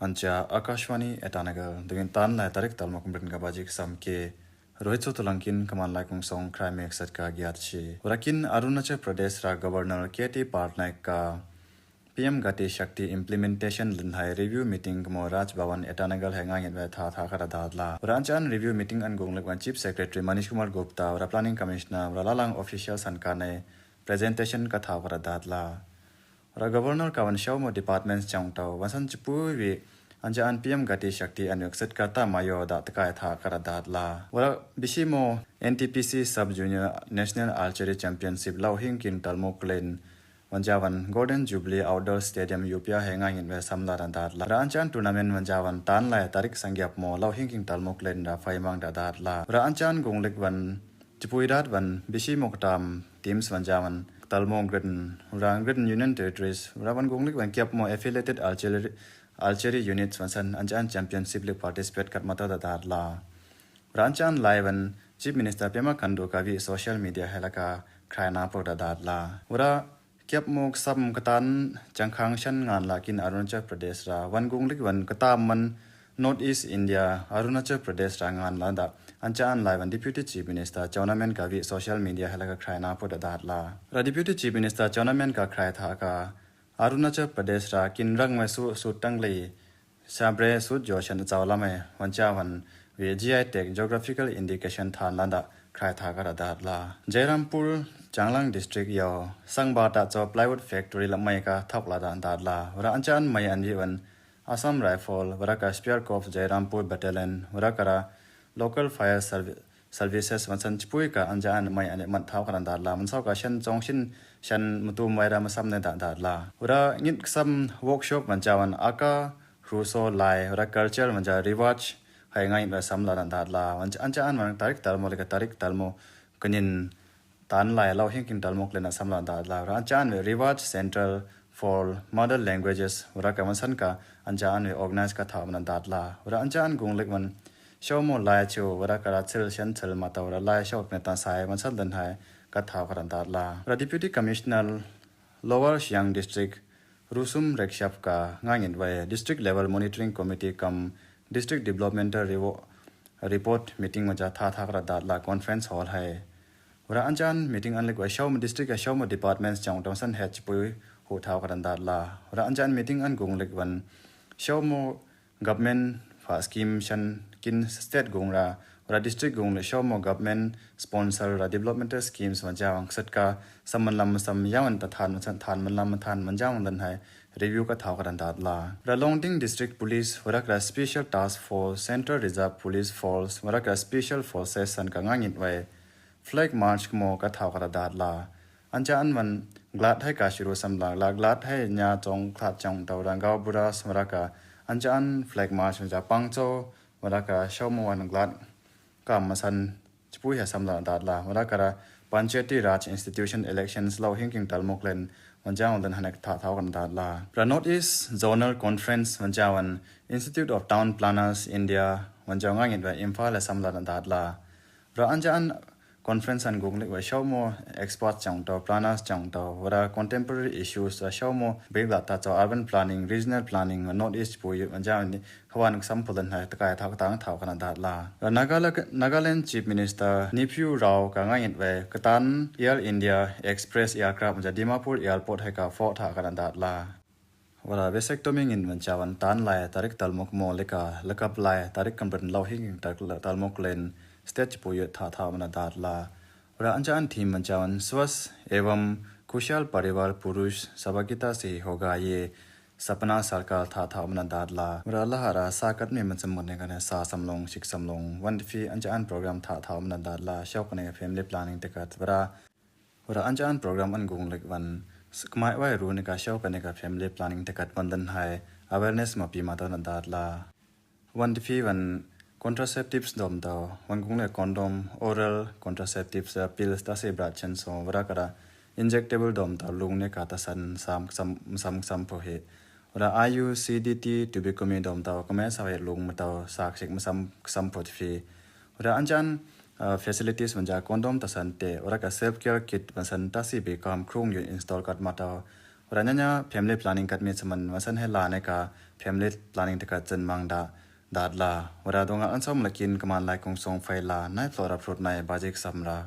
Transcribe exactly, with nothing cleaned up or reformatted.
Ancha Akashvani Itanagar, dugin tan lai tarik talmok mrin ka bajik sam ke. Rohit Sotolangin kaman lai kung song crime exat ka giat shi. Ura kin Arunachal Pradesh ra Governor K T Parnaik ka P M Gati Shakti implementation lynhai review meeting kamo Raj Bhavan Itanagar hai ngangin wai tha tha kara dat la. Ura ancha an review meeting an gunglik wan Chief Secretary Manish Kumar Gupta, ura Planning Commissioner, ura lalang official san kanai presentation ka tha kara dat la. Ura Governor ka wan shau mo departments chang tau wan san chipui wi ancha an P M Gati Shakti an wek set ka ta mayo da takai tha kara dat la. Ura bisi mo N T P C Sub Junior National Archery Championship lau hing king talmok len Wanjawan Golden Jubilee Outdoor Stadium yupia hai ngangin wai samla da dat la. Ura ancha an tournament wanjawan tan lai tarik sangyap mo lau hing king talmok len ra faimang da dat la. Ura ancha an gunglik wan chipui dat wan bisi mo ktam teams wanjawan talmok gridin ura gridin Union Territories ura wan gunglik wan kiap mo affiliated archery archery units wan san ancha an championship lik participate kat mata da dat la. Ura ancha an lai wan Chief Minister Pema Khandu ka wi social media hai laka khrai na po da dat la. Ura kiap mo ksam katan changkhang shan ngan la kin Arunachal Pradesh ra wan gunglik wan kata man North East India Arunachal Pradesh ra ngan la da ancha an lai wan Deputy Chief Minister Chowna Mein ka wi social media hai laka khrai na po da dat la. Ra Deputy Chief Minister Chowna Mein ka khrai tha ka Arunachal Pradesh ra kin rang wai su su tang lei Sabre sut jo shan chau lamai wancha wan wi G I tag geographical indication than landa khrai tha kara dat la. Jairampur, Changlang District yo sangba ta cho plywood factory la mai ka thok la da dat la. Ura ancha an mai an wi wan Assam Rifle, ura ka Spear Corps Jairampur Battalion, ura kara local fire servi services wan san chipui ka ancha an mai an mat thau kara dat la. Wan sau ka shan chong shin shan mutum wai ra masam ne da dat la. Ura ngit ksam workshop wancha wan aka Ruso lai ura culture wancha rewatch hai ngai wai samla da dat la. Wancha ancha an wan tarik talmo lika tarik talmo kunin tan lai lau hing king talmo klena samla da dat la. Ura ancha an wai rewatch central for mother languages ura ka wan san ka ancha an wai organize ka thau mana dat la. Ura ancha an gung lik wan shau mo lai chu ura kara chil shan chil mata ura lai shau kne tan sai wan san dan hai ka thau kara dat la. Ura Deputy Commissioner Lower Siang District Rusum Rekshap ka ngangin wai District Level Monitoring Committee kam District Developmental Revo report meeting wancha tha tha kara dat la conference hall hai. Ura ancha an meeting an lik wai shau mo district a shau mo departments chang tong san het chipui hu thau kara dat la. Ura ancha an meeting an gung lik wan shau mo government fa scheme shan kin state gung ra ura district gung le shau mo government sponsor ra developmental schemes wancha wang set ka sam man lam sam yawan ta than san than man lam than man jang dan hai review ka thau kara dat la. Ura Longding District Police ura kara Special Task Force, Central Reserve Police Force ura kara Special Forces san ka ngangin wai flag march kamo ka thau kara dat la. Ancha an wan glad hai ka shiru sam la la glad hai nya chong khat chong tau ra gau buras ura ka ancha an flag march wancha pang cho ura ka shau mo wan glad ka masan chipui ha samla dat la. Ura kara Panchayati Raj Institution elections lau hing king talmo klen wancha wan dan hanek tha thau kan dat la. Ra North East Zonal Conference wancha wan Institute of Town Planners India wancha ngangin wa Imphal ha samla dat la. Ra ancha an conference an gunglik wa shau mo expert chang tau planners chang tau ura contemporary issues ra shau mo big la ta chau urban planning, regional planning, North East pui wancha ni Hawan example dan hai takai thak tang thau kana dat la. Ra Nagala Nagaland Chief Minister Neiphiu Rio ka ngangin wai katan Air India Express aircraft ja Dimapur airport hai ka fo tha kana dat la. Wara vasectomy ngin wancha wan tan lai tarik talmok mo leka lekap lai tarik kamren lau hing tarik talmok len state pui tha tha mana dat la. Wara ancha an theme wancha wan Swasth Evam Kushal Parivar Purush Sahbhagita Se Hoga Ye Sapna Sakar tha tha mana dat la. Ura lahara sa kat mi man sam ne kana sa samlong sik samlong wan fi ancha an program tha tha mana dat la shau kana family planning te kat ura. Ura ancha an program an gung lek wan kmai wai ru ne ka shau kana family planning te kat wan dan hai awareness ma pi ma ta na dat la. Wan di fi wan contraceptives dom tau wan gung le condom, oral contraceptives, pills ta se brat chen so ura kara injectable dom tau lung ne ka ta san sam sam sam sam po he. Ura I U C D T tuberculosis dom tau kame sa he lung ma tau sak sik ma sam sam po di fi. Ura ancha an facilities wancha condom ta san te ura ka self care kit wan san ta si be kam krung yun install kat ma tau. Wara ñaña family planning kat mi chaman masen hela ne ka family planning teka chen mang da dat la. Wara dunga ansam lakin kaman lai kung song fai la nai tlo rap rut nai bajik samra.